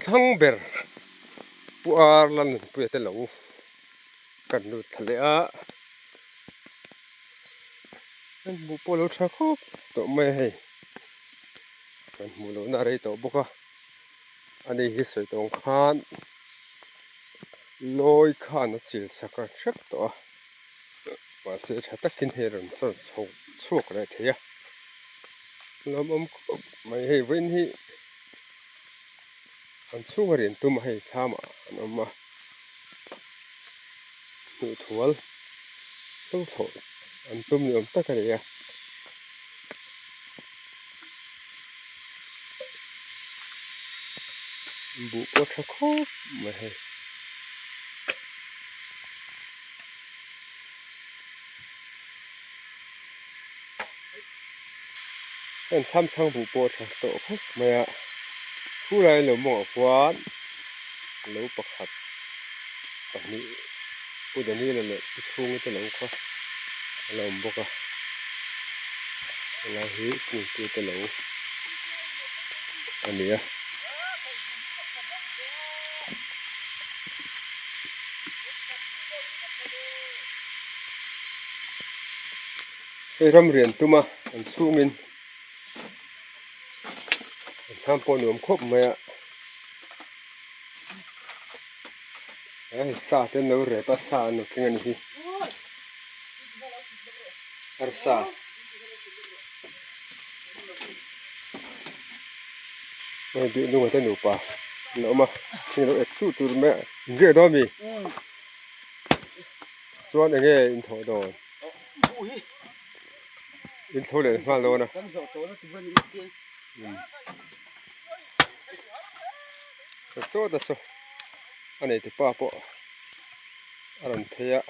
thlang ber Pu Ar Lalnunpuia te lo kan lut thla leh a an hmuh pawh a lo tha khawp tawh mai a hei kan hmuh lohna a rei tawh bawk a ani hi sawi tawng khan lawi khan a chil sak a hrep tawh a mahse tha takin hei a rawn chawn chho chhuak leh thei a lawmawm khawp mai hei vawiin hi an chhunga rian tum a hei thlam ah an awm a hnuhthual hlo thlawh an tum ni awm tak a ni a. Buh pawh tha khawp mai hei. Heng thlam thlang buh pawh tha tawh khawp mai a khulai lo mawngah khuan lo pakhat pahnih Pu Daniel-a leh Pu Chhunga te lo kha a la awm bawk a helai hi kungpui te lo a ni a. Hei ram rian tuma an chhungin an thlam pawh nuam khawp mai a hei sa te an lo rep a sa an lo keng a ni hi arsa. Hei duh nunga te nupa an awm a thing lo ek tuh tur mai a inziak dawn a mi chuan eng nge in thawh dawn in tho leh nghal dawn a saw ta saw a nei tu pa pawh a rawn phei a.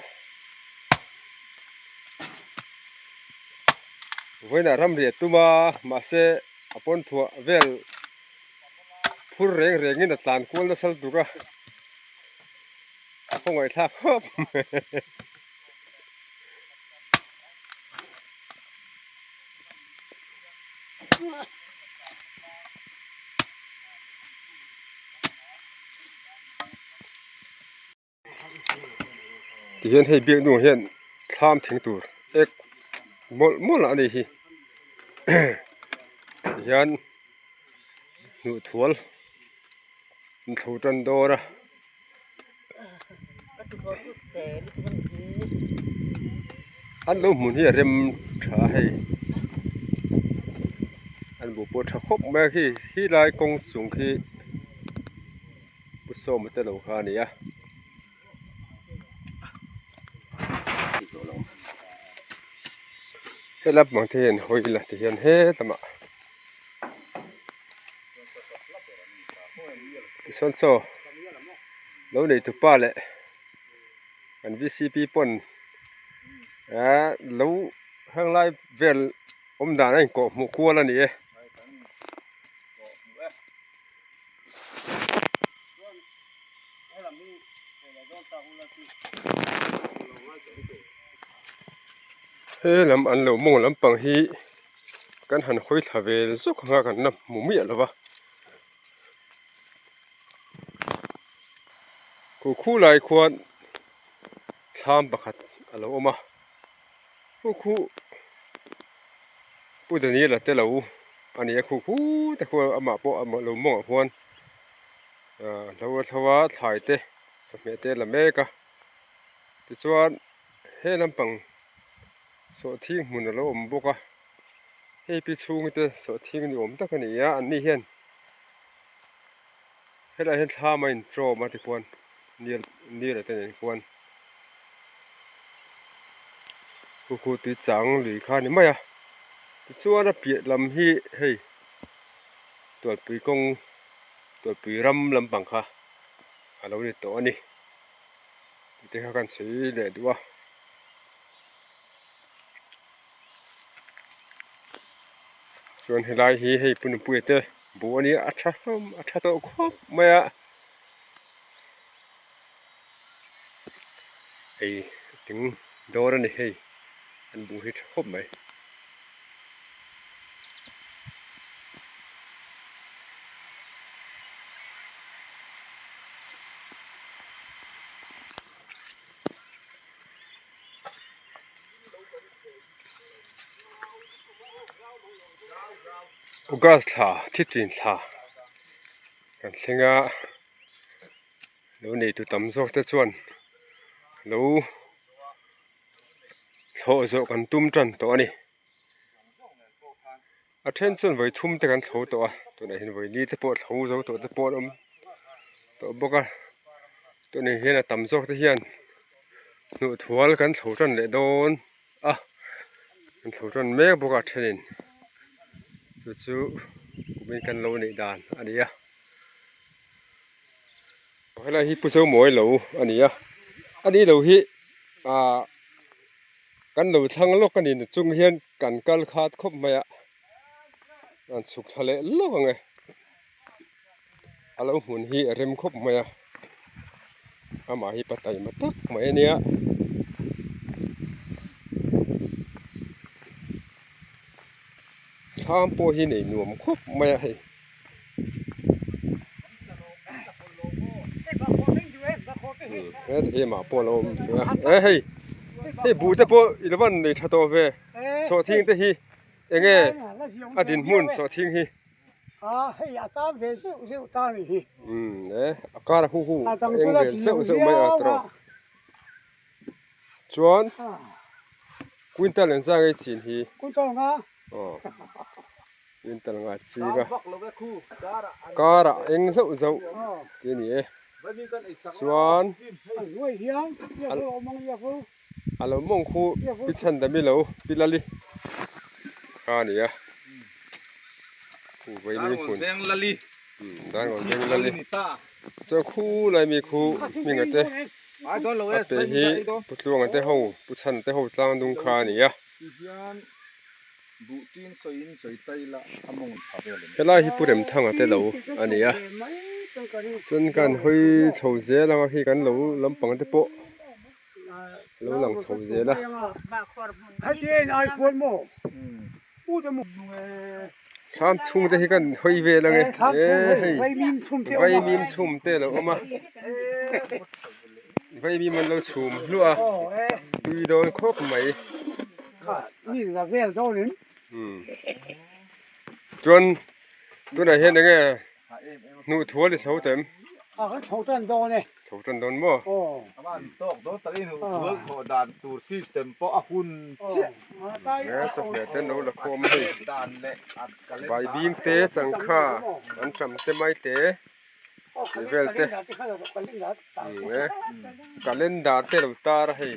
Vawiinah ramri a tum a mahse a pawn thuah vel phur reng rengin a tlan kual nasa lutuk a a khawngaihthlak khawp mai. Tihian hei biak hnungah hian thlam thing tur ek mawlh mawlh a ni hi tihian hnuhthual an thlo tan dawn a. An lo hmun hi a rem tha a hei an buh pawh tha khawp mai a khi khilai kawng chung khi. Pu Sawma te lo kha a ni a. Helai bang te hian hawi ila ti hian hetlama tichuan chaw lo nei tu pa leh kan vcp pawn ah lo henglai vel awm dan a inkawh hmuh kual a ni e. He lam an lo mawng lampang hi kan han hawi thla ve zawk ang a kan la hmu miah lo va khu khu lai khuan thlam pakhat a lo awm a khu khu Pu Daniel-a te lo a ni a khu khu te khu amah pawh amah lo mawngah khuan ahh hlo a thlo a thlai te chawhmeh te a la mek a tichuan he lampang sawhthing hmun a lo awm bawk a hei pi chhung te sawhthing ni awm tak a ni a an ni hian helaiah hian thlam a intawm a tikhuan nil nil te nen khuan. Khu khu tui chang lui kha a ni mai a tichuan a piah lam hi hei tualpui kawng tualpui ram lampang kha a lo ni tawh a ni tih te kha kan sawi leh duh a. Chuan helai hi hei pu Nupuia te buh a nia a tha hlawm a tha tawh khawp mai a. Hei thing dawr a ni hei an buh hi tha khawp mai. August thla thitrin thla kan thleng a lo neitu tam zawk te chuan lo thlawh zawh kan tum tan tawh a ni a then chuan vawi thum te kan thlo tawh a tunah hian vawi li te pawh thlo zo tawh te pawh an awm tawh bawk a tunah hian a tam zawk te hian hnuhthual kan thlo tan leh dawn. a an thlo tan mek bawk a thenin chu chu kumin kan lo neih dan a ni a helai hi pu zomawi lo a ni a a ni lo hi ah kan lo thlang lawk a ni na chung hian kan kal khat khawp mai a an chhuk thla leh lawk ang e a lo hmun hi a rem khawp mai a amah hi pataima tak mai a nia. Thlam pawh hi nei nuam khawp mai a hei. Hei mah pawh a lo awm ve a e hei hei buh te pawh i lo van nei tha tawh ve sawhthing te hi eng nge a dinhmun sawhthing hi. A hei a tan ve zeuh zeuh ta ni hi. Umm e a kar a hu hu a eng vel zeuh zeuh mai a tawrh. Chuan quintal eng zang ei chin hi. Quintal nga. Aw quintal nga ching a. Kar a eng zeuh zeuh tih a ni e. Chuan a lo mawng khu pi chhan dami lo pi lali kha a ni a khu vaimi hmun darngawn veng lali chuan khu lai mi khu hminga te a pe hi pu tluanga te ho pu chhan te ho tlang dung kha a ni a helai hi pu remthanga te lo a ni a chuan kan hawi chho zel ang a khi kan lo lampang te pawh. lo lang chho zel a. Thlam chhung te hi kan hawi vel ange e hei vaimim chhum te a lo awm a vaimim an lo chhum hluah a tui dawn khawp mai chuan tunah hian enge Hnuh thual i thlo tem. A kan thlo tan dawn e. Thlo tan dawn maw? Aw. A van tawk dawn tak i hnuh thual thawh dan tur system pawh a hun chiah. He sawhmeh te an lo la khawm a hei. Baibing te changkha an tam te mai te tih vel te e calendar te lo tar a hei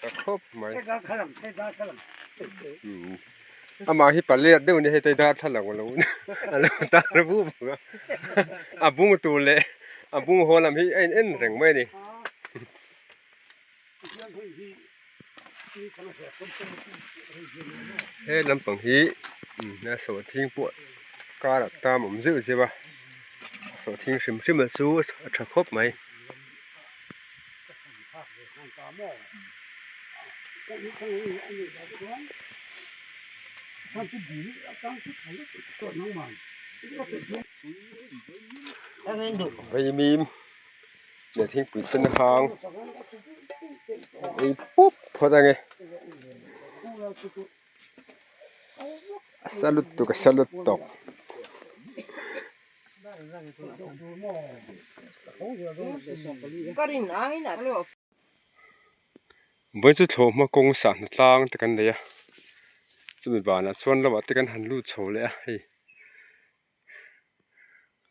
tha khawp mai. Amah hi paliat deuh a ni hei te darthlalang a lo a lo tar vup vuk a a bung tur leh a bung haw lam hi a in en reng mai a ni. He lampang hi a sawhthing pawh karah tam awm zeuh zeuh a sawhthing hrim hrim a chu a tha khawp mai. Vaimim leh thingpui sen hang ei pup phawt ange a sa lutuk a sa lutuk. Vawi chu thlawhhma kawng sahna tlang te kan nei a chumi banah chuan lamah te kan han lut chho leh a hei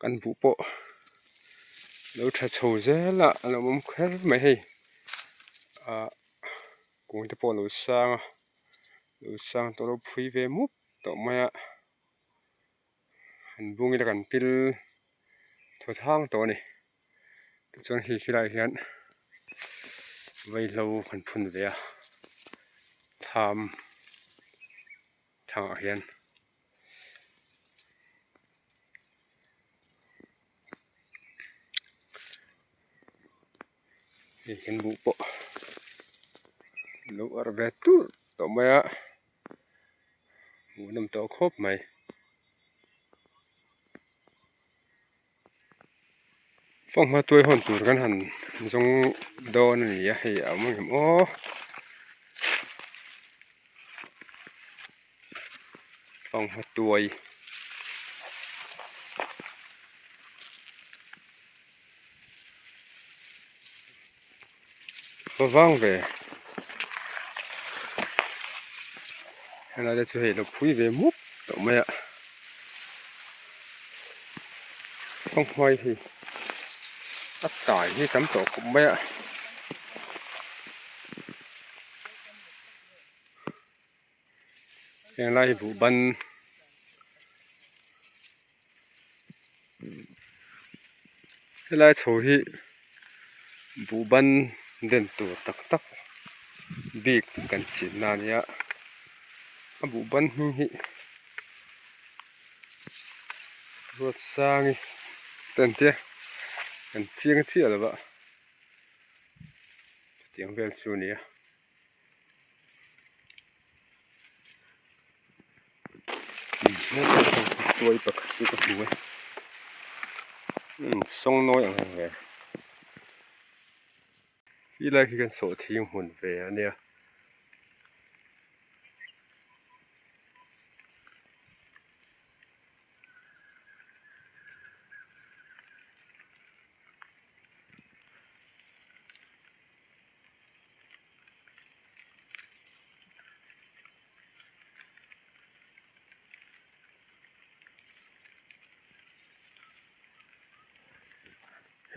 kan buh pawh lo tha chho zel a a lo awm kher mai hei ah kung te pawh a lo sang a lo sang tawh a lo phui ve mup tawh mai a. An bung ila kan pil thaw thang tawh a ni tichuan hei khilaiah hian vaihlo kan phun ve a thlam thangah hian. Hei hian buh pawh lo arh ve turh tawh mai a. Hmuhnawm tawh khawp mai. Fanghma tuai hawn tur kan han zawng dawn a ni a hei a awm ang em aw. Fanghma tuai. Va vang ve. Helai te chu hei lo phui ve mup tawh mai a. Fanghmai hi a tai hi tam tawh khawp mai a. Heng lai hi buh ban helai chho hi buh ban den tur tak tak bik kan chin na a nia a buh ban hming hi Ruatsangi te an tia kan chiang chiah lo va chutiang vel chu a ni a. Tuai pakhat chu ka hmu e umm sawngnawi ang reng ve ti lai khi kan sawhthing hmun ve a nia.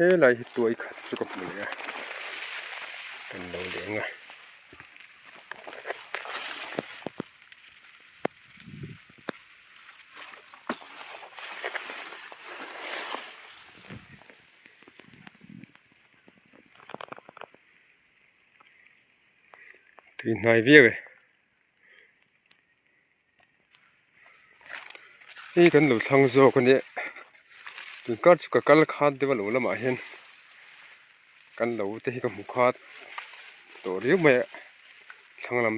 Helai hi tuai khat chu ka hmu leh a kan lo leng a. Tui hnai viau e. Hei kan lo thlang zawk a nia tun kar chu ka kal khat deuh a lo lamah hian kan lo te hi ka hmu khat tawh riau mai a thlang lam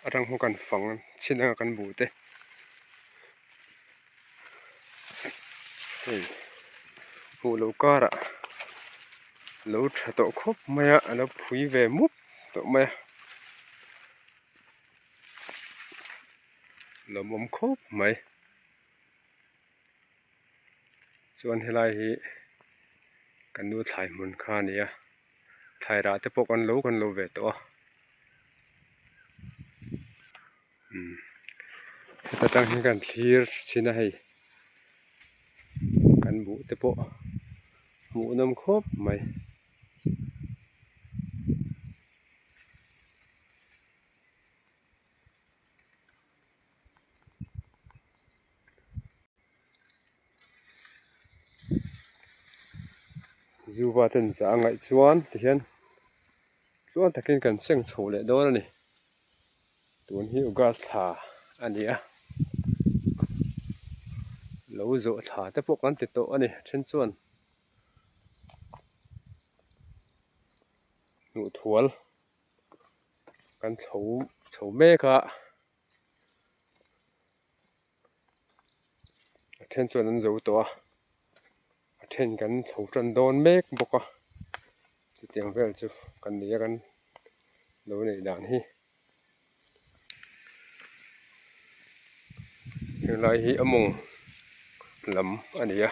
atang pawh kan fang chin anga kan buh te hei hmuh loh karah lo tha tawh khawp mai a a lo phui ve mup tawh mai a lawmawm khawp mai chuan helai hi kan nu thlai hmun kha a ni a thlai rah te pawh kan lo kan lo ve tawh a umm heta tang hian kan thlir thin a hei kan buh te pawh hmuh nawm khawp mai. Zuva ten zah a ngaih chuan tihian tluang takin kan seng chho leh dawn a ni. Tun hi August thla a ni a, lo zawh thla te pawh kan ti tawh a ni then chuan. Hnuhthual kan chho chho mek a a then chuan an zo tawh a a then kan chho tan dawn mek bawk a chutiang vel chu kan ni a kan lo neih dan hi. Helai hi a mawng lam a ni a.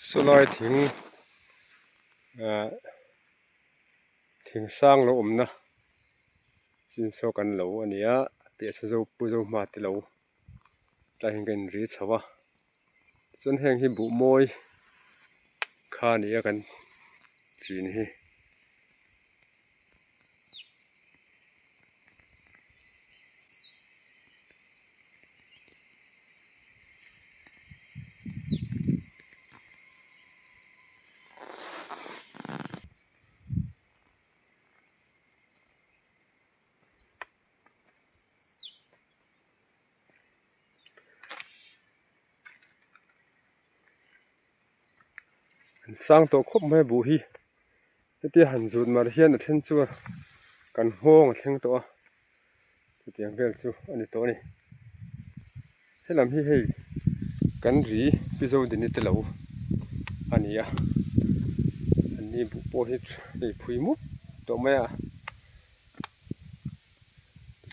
Sawlai thing ah thing sang lo awmna chin saw kan lo a ni a piah sa zo pu zo hma te lo tlai hian ka inri chho a chuan heng hi buh mawi kha a ni a kan chin hi. An sang tawh khawp mai a buh hi hetia han zut mar hian a then chuan kan nghawng a thleng tawh a chutiang vel chu a ni tawh a ni helam hi hei kan ri pi zo dini te lo a ni a an ni buh pawh hi hei phui mup tawh mai a.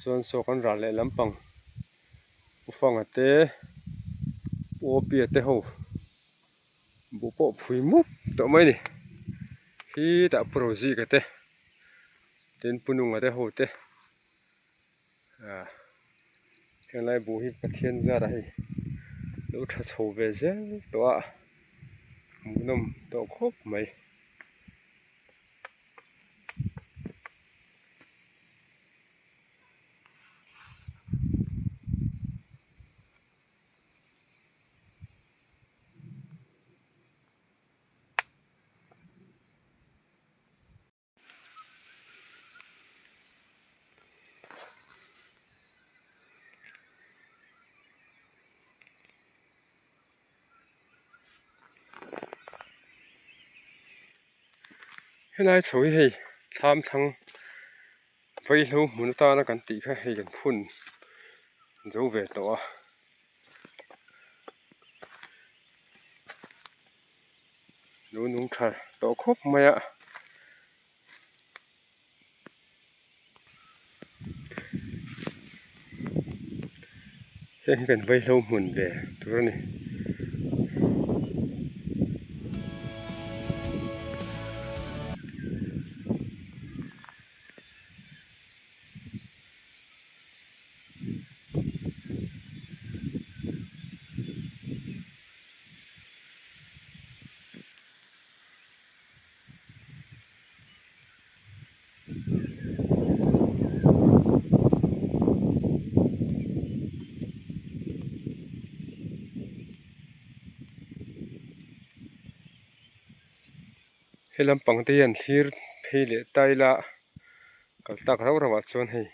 Chuan saw kan ral leh lampang Pu Fanga te Pu Awpia te ho buh pawh phui mup tawh mai a ni. Khitah Pu Rozika te tin Pu Nunga te ho te ah henglai buh hi Pathian zarah hei lo tha chho ve zel tawh a hmuhnawm tawh khawp mai. Helai chho hi hei thlam thlang vaihlo hmun atana kan tih kha hei kan phun zo ve tawh a. Lo nung tha tawh khawp mai a. Heng hi kan vaihlo hmun ve tur a ni. He lampang te hian thlir phei leh ta ila kal tak rauh rauh ah chuan hei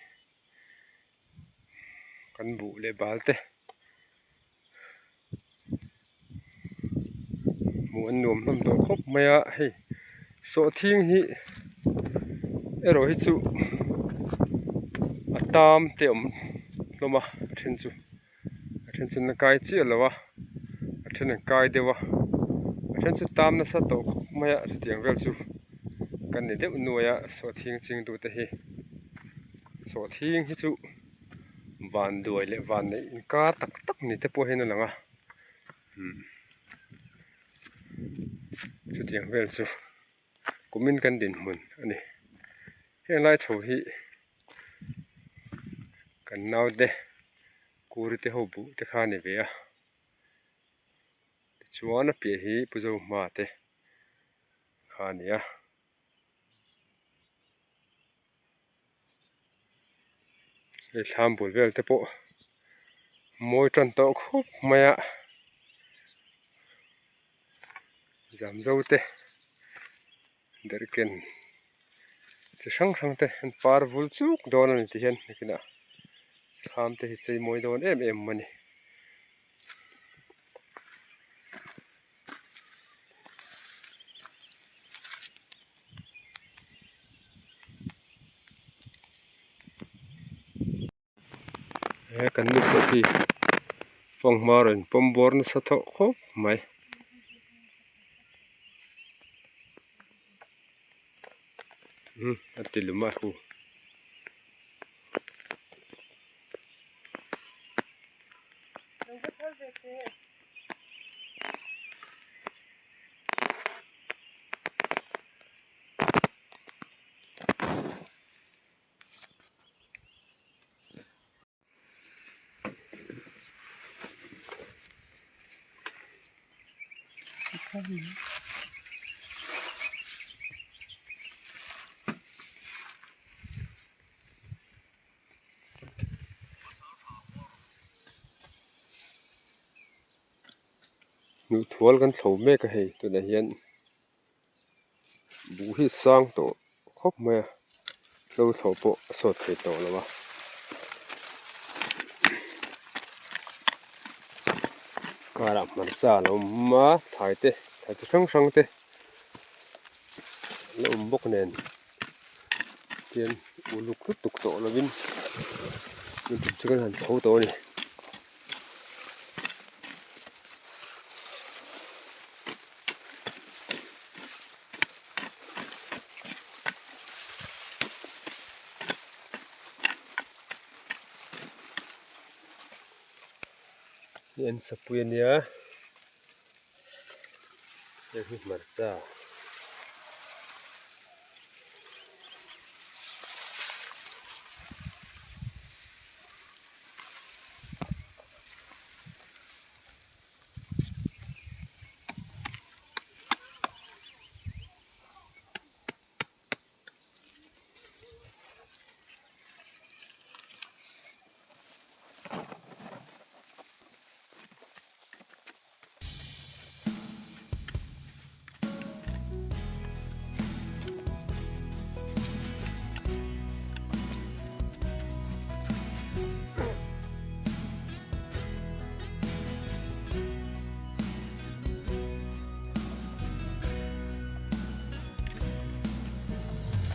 kan buh leh bal te hmuh an nuam hlawm tawh khawp mai a hei sawhthing hi erawh hi chu a tam te a awm hlawm a a then chu a then chu an la kai chiah lo a a then an kai deuh a a then chu tam nasa tawh khawp mai a chutiang vel chu kan ni deuh nuai a sawhthing ching tute hi sawhthing hi chu. Van duai leh van neih inkar tak tak ni te pawh hian a lang a umm chutiang vel chu kumin kan dinhmun a ni heng lai chho hi kan naute kuri te ho buh te kha a ni ve a tichuan a piah hi Pu Zohma te kha a ni a. Hei thlam bul vel te pawh mawi tan tawh khawp mai a zamzo te derhken chi hrang hrang te an par vul chuk dawn a ni ti hian nakinah thlam te hi chei mawi dawn em em a ni. He kan nu pawh hi fanghma rawn pawm bawr nasa tawh khawp mai. Umm a ti lum a hu. Hnuhthual kan chho mek a hei tunah hian buh hi sang tawh khawp mai a hlo thlawh pawh a sawt thei tawh lo a. Karah hmarcha a lo awm a thlai te thlai chi hrang hrang te a lo awm bawk nen tian uluk lutuk tawh lovin chu kan han tho tawh a ni. Hi an sapui a nia hei hi hmarcha.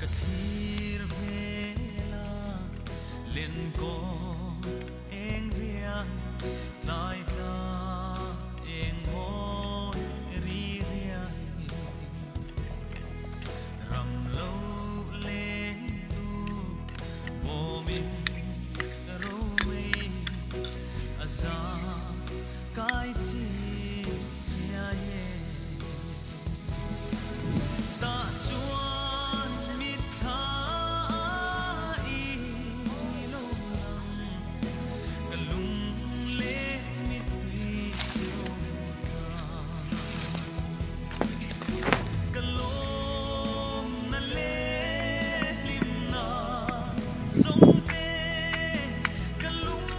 Ka thlir vela lenkaw eng riai tlai tla eng mawi ri riai ram lo leng tu bawmin ro mei a za kai chi chiai e. Tah chuan mitthla i lo lang, ka lung leh mittui lo tla. Ka lawmna leh hlimna zawng te, ka lung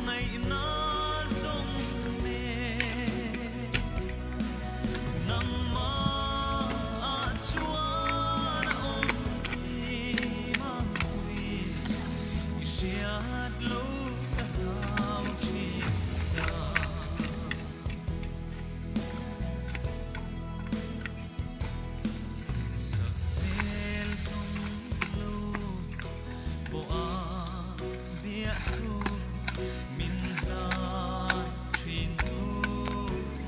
ngaihna zawng te. Nangmah chuan a awm tih mangpui i hriat lo ka hlau thin ta. Sakhmel tawng lo pawh a biah thu min hlan thin tu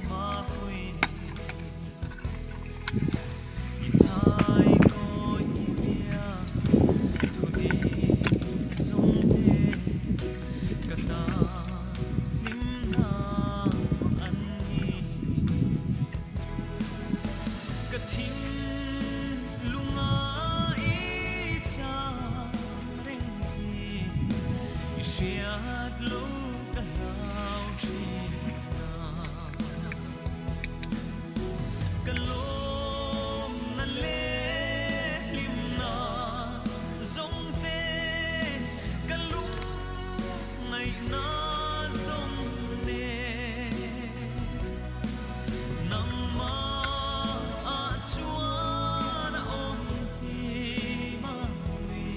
mapui i thai kawi bia thu di zawng te ka ta hlim hna an ni. Ka thin lunga i cham reng hi i hriat lo ka hlau thin a. Ka lawm na leh hlim na zawng te ka lung ngaihna zawng nen. Nangmah chuan a awm hi mapui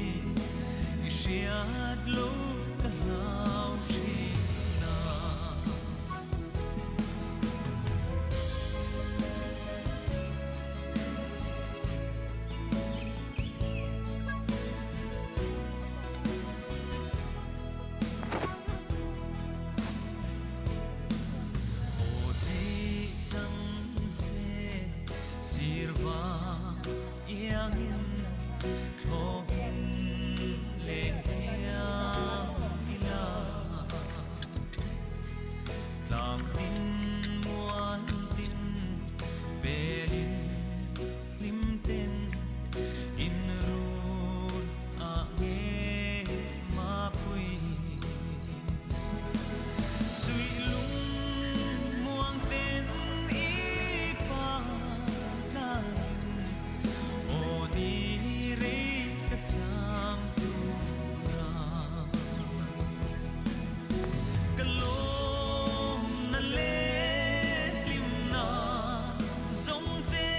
i hriat lo ka hlau thin a. Aw theih chang se sirva iangin thlawkin leng thiam ila tlang tin muan tin pelin hlim ten in run ah nge mapui. Suih lung muang ten i pa tlangin aw ni rei ka chang tura. Ka lawm na leh hlim na zawng te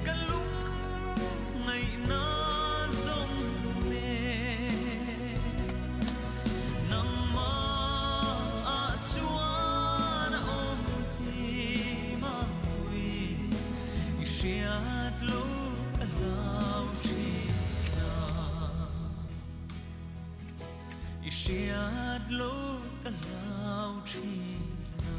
ka lung ngaihna zawng nen. Nangmah chuan a awm hi mapui i hriat lo ka hlau thin a. I hriat lo ka hlau thin a.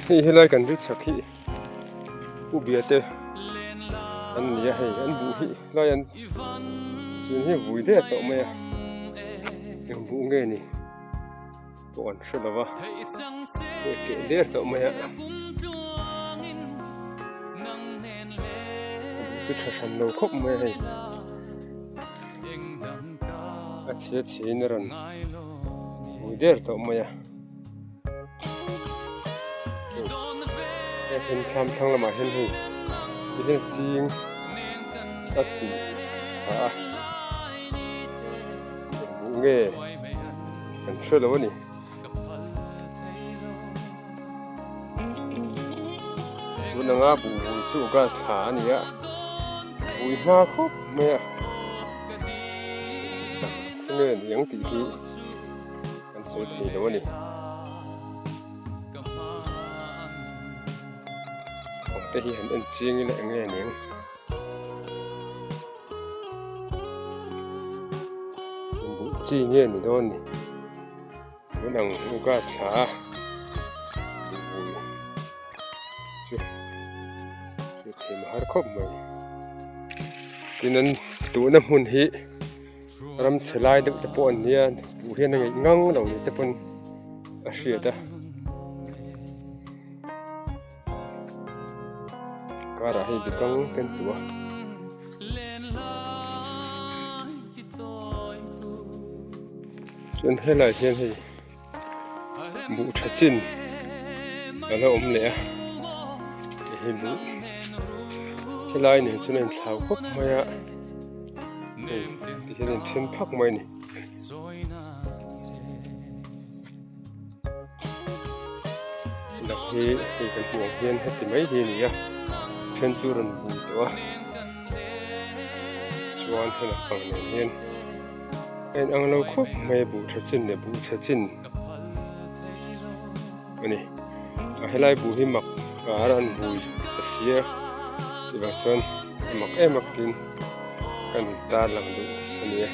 Hei helai kan ri chak hi u bia te an ni a hei an buh hi helai an chhin hi vui der tawh mai a eng buh nge ni pawh an hre lo va hei keh der tawh mai a chu tha hran lo khawp mai a hei a chhia chhiin a rawn vui der tawh mai a. Heng thlam thlang lamah hian hei ti hian ching a tih tha a buh nge kan hre lo a ni. Tun anga buh vui chu gas thla a ni a vui hma khawp mai a chu nge ni ang tih hi. Kan sawi thei lo a ni. Thawm te hi han en chiang ila eng nge aniang. Buh chi nge ni dawn ni. Tun ang u gas thla a buh bui chu hriat thiam a har khawp mai. Tin an tuhna hmun hi. Ram chhe lai deuh te pawh an nia buh hian a ngeih ngang lo ni te pawn a hriat a karah hei bikang te an tuah a. Chuan helaiah hian hei buh tha chin a la awm leh a hei buh helai nen chuan a inthlau khawp mai a hei ti hian a inthen phak mai a ni. Dak hi hei kan hmuh ang hian heti mai hi a ni a then chu rawn bui tawh a chuan hela pang nen hian. En ang lo khawp mai a buh tha chin leh buh chhe chin a ni a helai buh hi mak a an vui ta si a chuvang chuan a mak em a tin kan tarlang duh a ni a.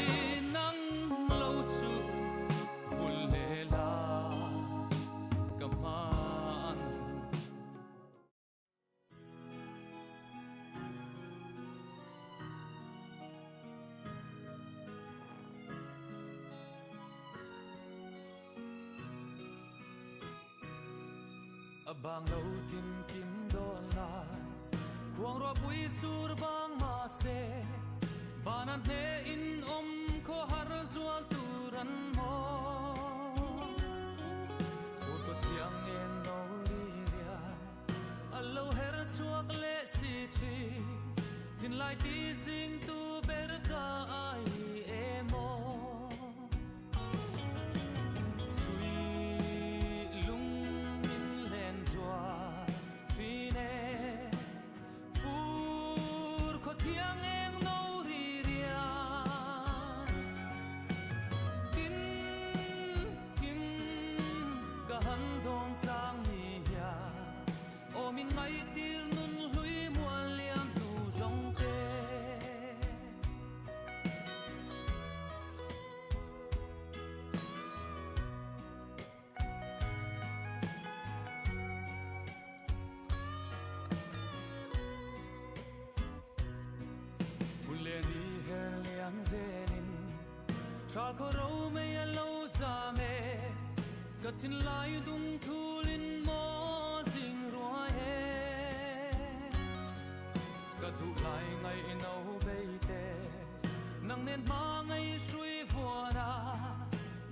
nen hmangaih hrui vuan a,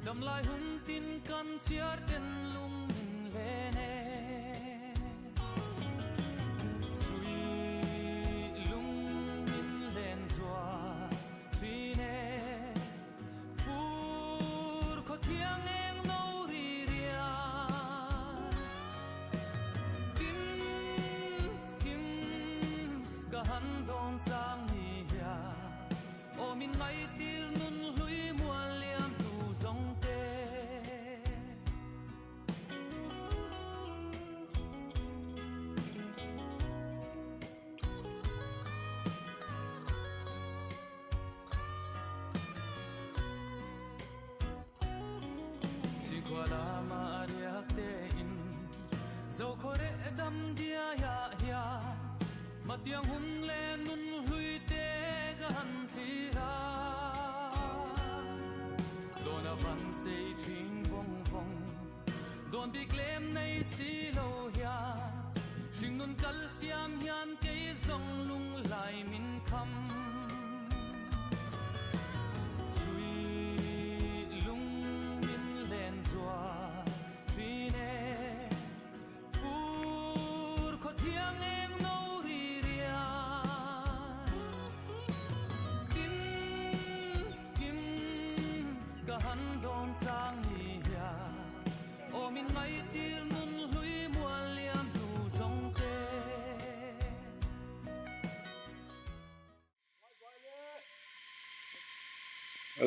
damlai hun tin kan chhiar ten lung min len e. Sui lung min len zual thin e, fur khaw thiang eng no ri rian. Tin kim ka han dawn chang ni hian aw min ngaitir nun hlui mual liam tu zawng te.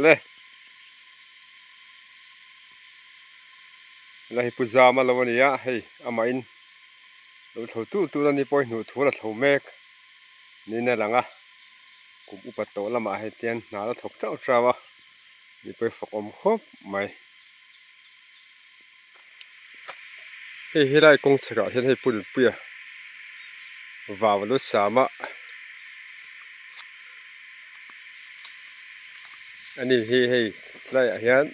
Le la hi pu zam a lo a ni a hei amah in lo thlo tu tu a ni pawh hi hnuh thu la thlo mek niin a lang a kum upa tawh lamah hei tian hna la thawk teuh teuh a mipui fak awm khawp mai. Hei helai kawng chhekah hian hei pulpuia vau a lo sam a ani hi hei tlaiah hian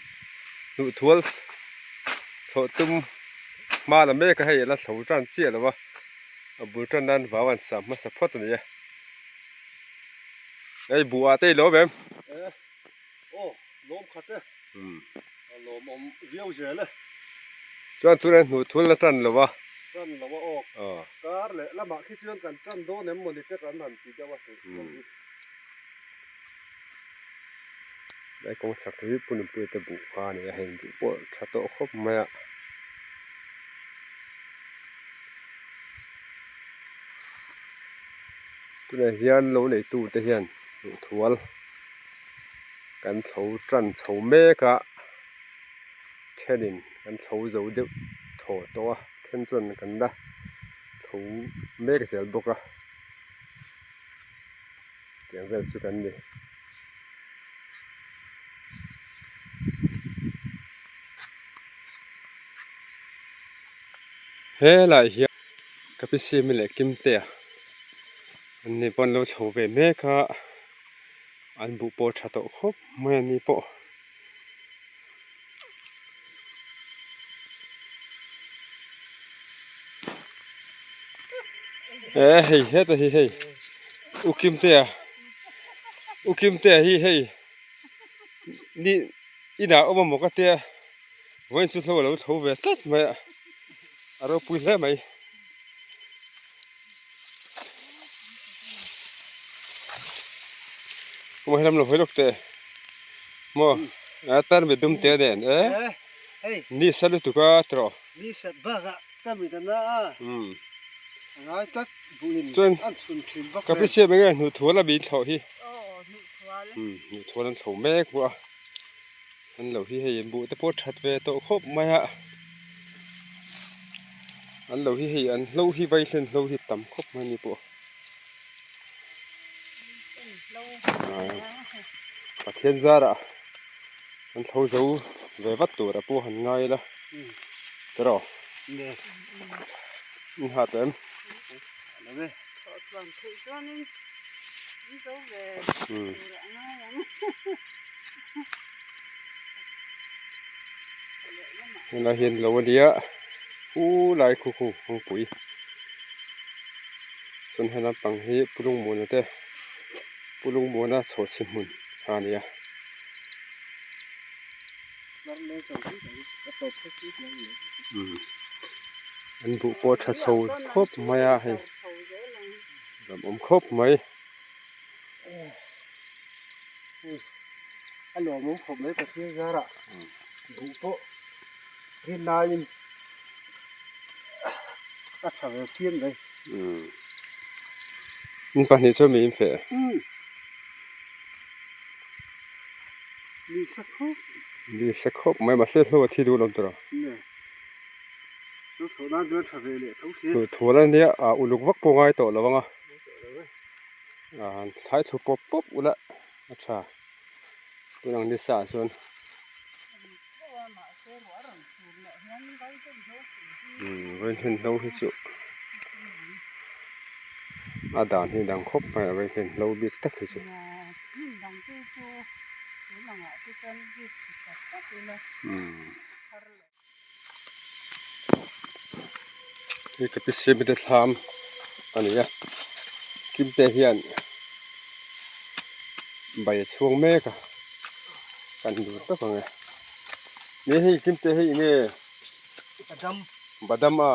hnuhthual thlawh tum hma la mek a hei a la thlo tan chiah lo a a bul tan nan vau an sam hmasa phawt a ni a hei buh ah te i lawm em. Aw lawm khat e. A lawmawm viau zel e. Chuan tunah hnuh thul na tan lo a. Tan lo a aw. Kar leh lamah khi chuan kan tan dawn em mawni te kan han ti deuh a hnuh thul hi. Lai kawng chak hi Pu Nunpuia te buh kha a ni a, hei buh pawh tha tawh khawp mai a. Tunah hian lo neitu te hian hnuh thual. Kan thlo tan chho mek a thenin kan thlo zo deuh thaw tawh a then chuan kan la thlo mek zel bawk a tiang vel chu kan ni. Helai hian ka pi siami leh Kimtea an ni pawh an lo chho ve mek a. An buh pawh tha tawh khawp mai a ni pawh. E hei heta hi hei u Kimtea u Kimtea hi hei ni inah awm a maw ka tia vawiin chu hlo a lo tho ve tlat mai a a ropui hle mai. Kuma helam lo hawi lawk teh maw a tar mi dum te nen e ni sa lutuk a tawh ni sat bakah ka mi ta na a a ngai tlat buhin an chhun thin bawk ka pi siam enge hnuh thual a mi thlawh hi hnuh thual an thlo mek bawk a an lo hi hei buh te pawh that ve tawh khawp mai a. An lo hi hei an hlo hi vai hlen hlo hi tam khawp mai ni pawh. Pathian zarah an thlo zo ve vat tur a pawh han ngai ila tiraw in ha tawh em? Helai hian lo a nia u lai khu khu kawngpui chuan he lampang hi Pu Lungmuana te Pu Lungmuana chhawhchhi hmun kha a nia. An buh pawh a tha chho khawp mai a hei lam awm khawp mai. A lawmawm khawp mai Pathian zarah buh pawh rinaiin a tha ve phian mai. In pahnih chu mi in feh. Mi sa khawp. Mi sa khawp mai mahse hlo a thi duh lo tawh. Hlo thawh nan chuan tha ve leh tho si. Hlo thual a nia a uluk vak pawh ngai tawh lo ang a. A thlai thlu pawp pawp ula a tha tun ang nisa ah chuan umm vawiin hlo hi chu a dan hi dang khawp mai a vawiin hlo bik tak hi chu. Hei ka pi te thlam a ni a kim te hian bai a chhuang mek a kan duh tak ang e ni hei kim te hei enge Badam badam a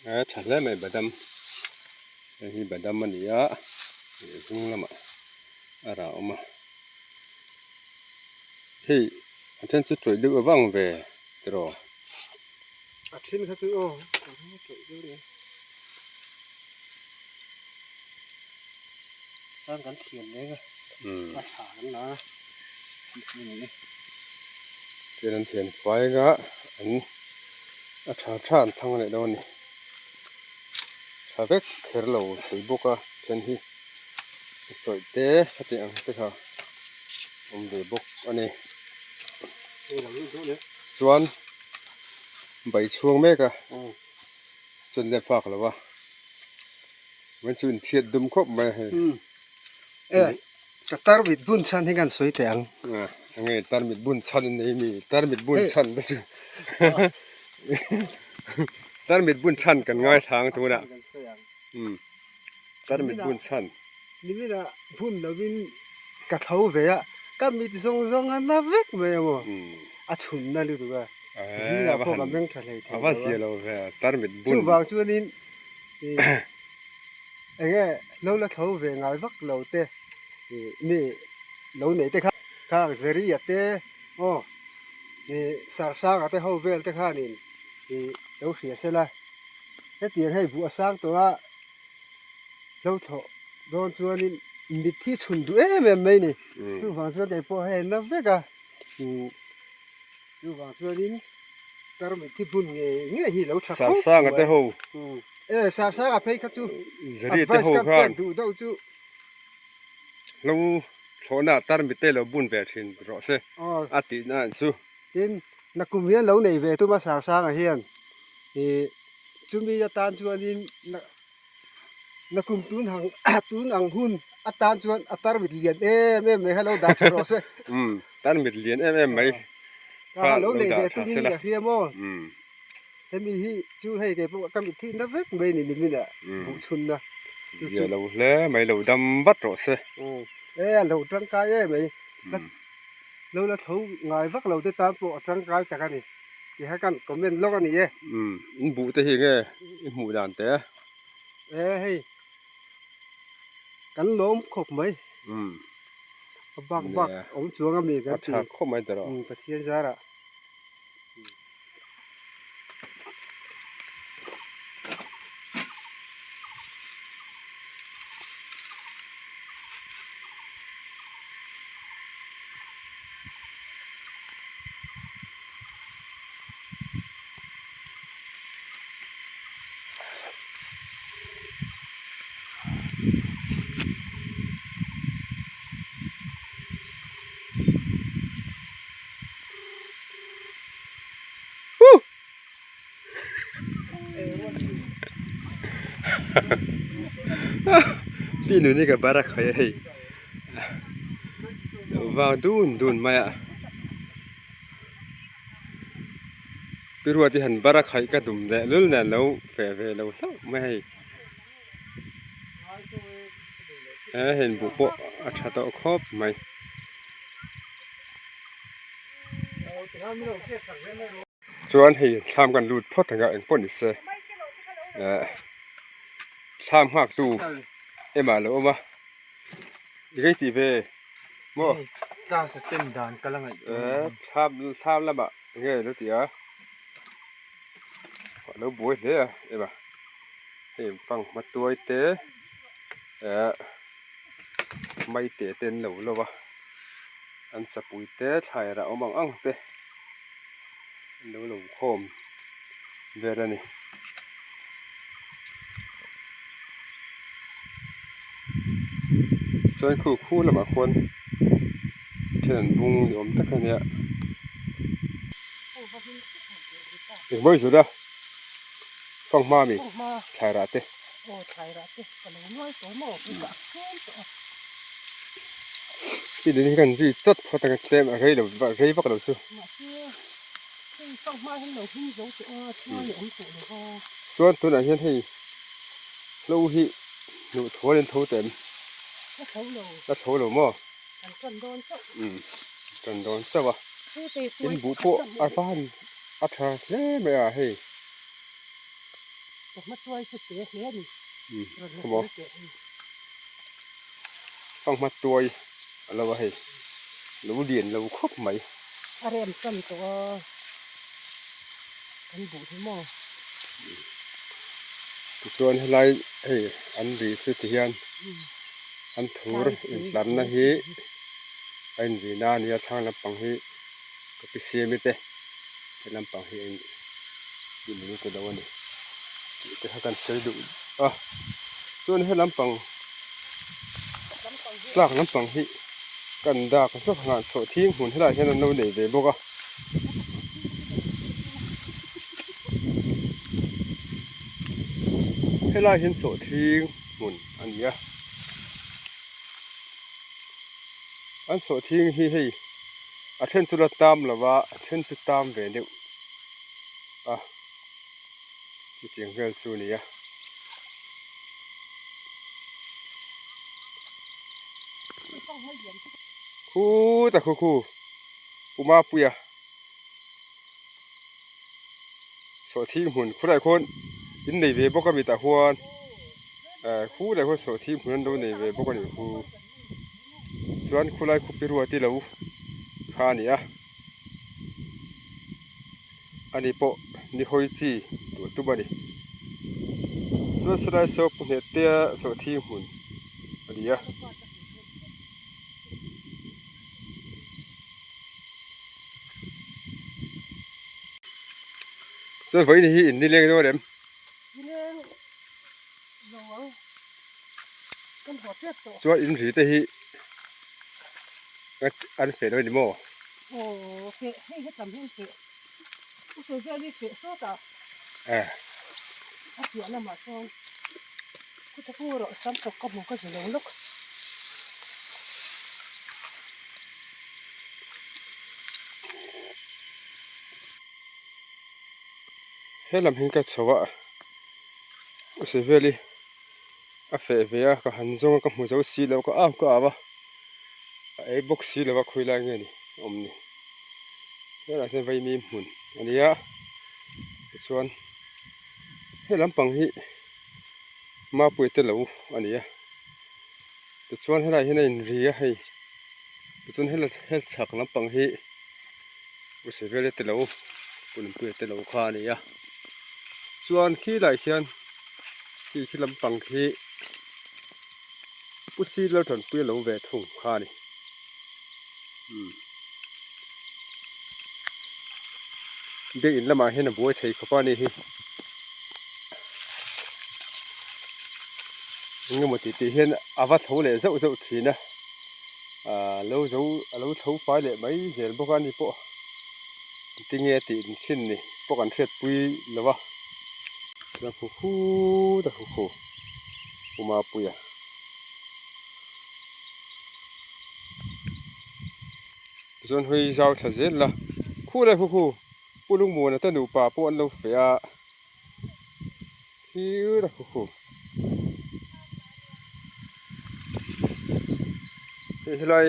a tha hle mai badam hei hi badam a ni a hnung lamah a rah awm a. Hei a then chu tawih deuh avang ve tiraw. A then kha chu aw tawih deuh nia. Chuan kan thiam reng a a tha kan la a ni e. Chuan an thian fai anga an a tha tha an thang leh dawn a ni. Tha vek kher lo thei bawk a then hi tawih te hetiang ang te kha. Awm ve bawk a ni. Chuan bai chhuang mek a chuan lep fak lo a chuan chu inthiat dum khawp mai a hei. E ka tarmit bun chhan hi kan sawi teh ang. Enge tarmit bun chhan in nei mi tarmit bun chhan te chu tarmit bun chhan kan ngaithla ang tunah tarmit bun chhan. Nimina hmun lovin ka tho ve a, ka mit zawng zawng a na vek mai a maw? A chhun na lutuk a, zingah pawh ka meng tha hlei thei lo a. A va zia lo ve, tarmit bun. Chuvang chuanin eng nge lo la tho ve ngai vak lo te mi lo nei te kha khang Zeria te aw Sarsanga te ho vel te khanin lo hria sela hetiang hei buh a sang tawh a. Hlo thlawh dawn chuanin mit hi chhun duh em em mai ni. Chuvang chuan kei pawh hei na vek a. Chuvang chuanin tarmit hi bun ngei ngei hi lo tha khawp mai. Sarsanga te ho. E Sarsanga phei kha chu advice ka pek duh deuh chu. Hlo thlawhna tarmit te lo bun ve thin rawh se a tihna chu. Tin, nakum hian lo nei ve tum a Sarsanga hian chumi atan chuanin. Nakum tun hang tun ang hun atan chuan a tarmit lian em em mai kha lo dah tha rawh se. Umm tarmit lian em em mai kha lo nei ve tumin ka hria maw. Hemi hi chu hei kei pawh ka mit thih na vek mai ni nimin ah buh chhun na. Zia lo hle mai lo dam vat rawh se. E a lo tangkai em mai. Lo la tho ngai vak lo te tan pawh a tangkai tak a ni. Ti kha kan comment lawk a ni e. Umm in buh te hi nge i hmuh dan te? E hei kan lawm khawp mai. Umm A bak bak awm chuang a mi kan ti. A tha khawp mai tawh. Umm Pathian zarah. Pi nuni ka barak hawi a hei lo vang dun dun mai a pi ruat hi han barak haih ka dum leh lul nen lo feh ve lo hlauh mai a hei. He heng buh pawh a tha tawh khawp mai. Chuan hei thlam kan lut phawt ang a engpawh ni se eh thlam nghak tu ema a lo awm a rei tih ve maw eh thlam thlam lamah nge lo ti a a lo buai hle a ema hei fanghma tuai te eh maite te an lo lo a an sapui te thlai rah awm ang ang te an lo lo khawm vel a ni. Chuan khu khu lamah khuan thil an bung ni awm tak a nia. Engmaw i zut a? Fanghma mi thlai rah te. I din hi kan zui chawt phawt ang a tlem a rei lo rei vak lo chu. Chuan tunah hian hei hlo hi hnuh thual in tho teh em? La tho lo maw? Umm tan dawn chauh a in buh pawh a van a tha hle mai a hei. Umm Fanghma tuai a lo a hei lo lian lo khawp mai. A rem tan tawh a kan buh hi maw. Tichuan helai hei an ri chu ti hian an thur intlarna hi a inrina a nia thlang lampang hi ka pi siami te he lampang hi a in ta lo a ni tih te kha kan sawi duh a chuan he lampang tlak lampang hi kan dak zawk ang ah chhuah thing hmun helaiah hian an lo nei ve bawk a. Helai hian sawhthing hmun a ni a an sawhthing hi hei a then chu la tam lo va a then chu tam ve deuh a chutiang vel chu a ni a. Khuta khu khu Pu Mapuia sawhthing hmun khulaiah khuan in nei ve bawk a mi tah huan eh khulaiah khuan sawhthing hmun an lo nei ve bawk a nih khu chuan khulai khupi ruat i lo kha a ni a ani pawh ni hawi chi tur tum a ni chuan silai saw pu hnet te sawhthing hmun a ni a. Chuan vawiin hi in nileng dawn em? Nileng lo ang. Kan haw tep tawh. Chuan in ri te hi an feh lo a ni maw? Aw feh hei hetam hi an feh. U sawi vel hi feh sawt a. Eh. A piah lamah sawn khawtha kung erawh sam tawk ka hmu ka zu lo lawk. Helam hi ka chho a u sawi vel hi a feh ve a ka han zawng a ka hmu zo si lo ka au ka au a a ei bawk si lo a khawi lai nge ni awm ni helaiah hian vaimim hmun a ni a tichuan he lampang hi mapui te lo a ni a tichuan helaiah hian a inri a hei tichuan hel chhak lampang hi u sevele te lo punpuia te lo kha a ni a chuan khilaiah khian khi khi lampang khi Pu Silo Tanpuia lo ve thung kha a ni. Umm. Biak in lamah hian a buai thei khawp a ni hi. Eng emaw tih tih hian a va tho leh zauh zauh thin a. Aaa lo zo a lo tho fai leh mai zel bawk a ni pawh. Tinge tih thin ni pawh kan hriatpui lo va. Chuan khu khu ta khu khu. Pu Mapuia. Tichuan hawi zau thla zel la khu le khu khu Pu Lungmuana te nupa pawh an lo feh a thlir a khu khu. Hei helai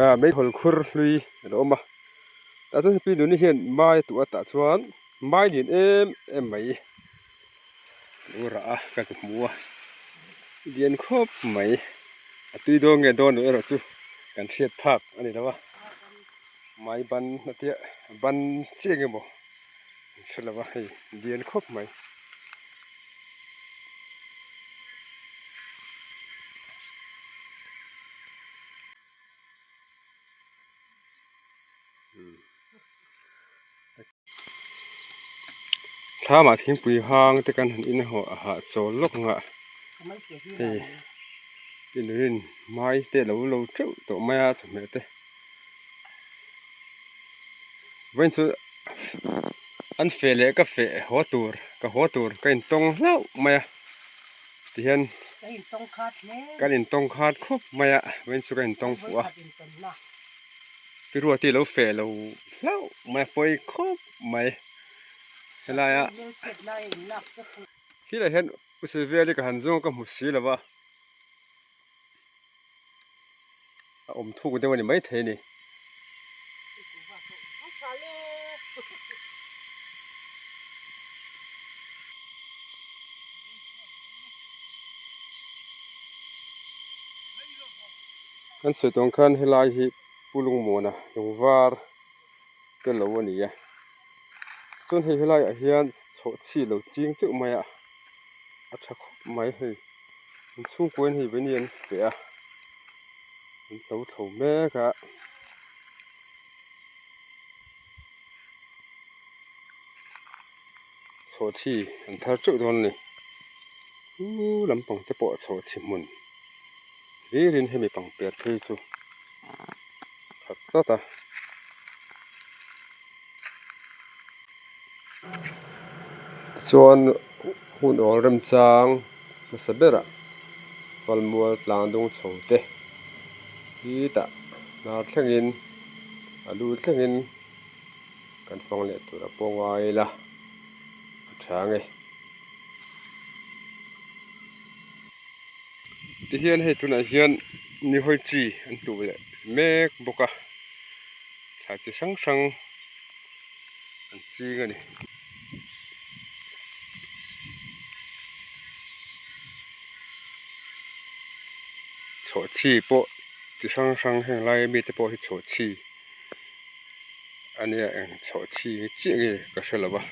ah meihawl khur hlui a lo awm a tah chuan pi nuni hian mai a tuh a tah chuan mai lian em em mai a lo rah a ka zu hmu a lian khawp mai a tui dawn nge dawn loh erawh chu kan hriat phak a ni lo a mai ban a tia ban chiah eng emaw an hre lo a hei lian khawp mai. Thlamah thingpui hang te kan han in haw a hahchawl lawk ang a hei inrin mai te a lo lo teuh tawh mai a chawhmeh te vawiin chu an feh leh ka feh haw tur ka haw tur ka intawng hlauh mai a tihian kan intawng khat khawp mai a vawiin chu ka intawng fuh a Piruati lo feh lo hlauh mai a pawi khawp mai helaia khilaiah hian u Sylvia-i ka han zawng ka hmu si lo va. A awm thuk deuh a ni maithei a ni. Kan sawi tawng khan helai hi Pu Lungmuana lungvar te lo a ni a. Chuan hei helaiah hian chhawhchhi lo ching teuh mai a, a tha khawp mai hei. An chhungkuain hei veni an feh a an to thlo mek a chhawhchhi an thar teuh dawn a ni u lampang te pawh chhawhchhi hmun hlirin hemi pangper phei chu khat tlat a. Tichuan hun awl remchang hmasa berah Valmual tlang dung chho te hi tah hnar thlengin a lu thlengin kan fang leh tur a pawh ngai ila a tha ang e. Tihian hei tunah hian nihawi chi an tuh leh mek bawk a thlai chi hrang hrang. An ching a ni. Chhawhchhi pawh chi hrang hrang heng lai ami te pawh hi chhawhchhi a nia eng chhawhchhi chiah nge ka hre lo va.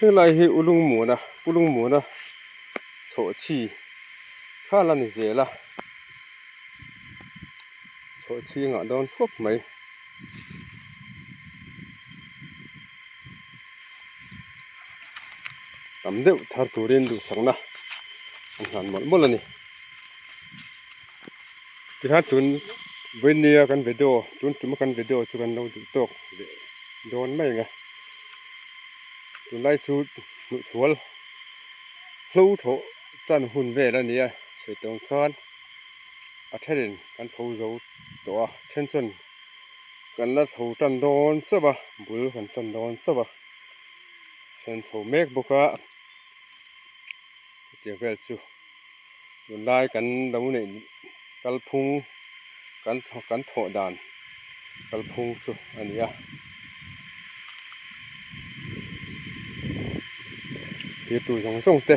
Helai hi Ulungmuana Pulungmuana chhawhchhi kha la ni zel a chhawhchhi a ngah dawn khawp mai. Tam deuh thar turin duhsakna an hlan mawlh mawlh a ni. Tikhan tun vawinia kan video tun tuma kan video chu kan lo duh tawk leh dawn mai ang e. Tunlai chu hnuhthual hlo thawh tan hun vel a ni a sawi tawng khan a thenin kan tho zo tawh a then chuan Kan la chho tan dawn chauh a, bul kan tan dawn chauh a, then chho mek bawk a, chutiang vel chu tunlai kan lo neih kalphung kan kan thawh dan kalphung chu a ni a. Thirtu zawng zawng te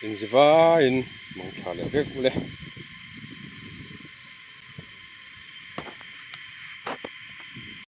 inzivaiin mangtha leh vek ule.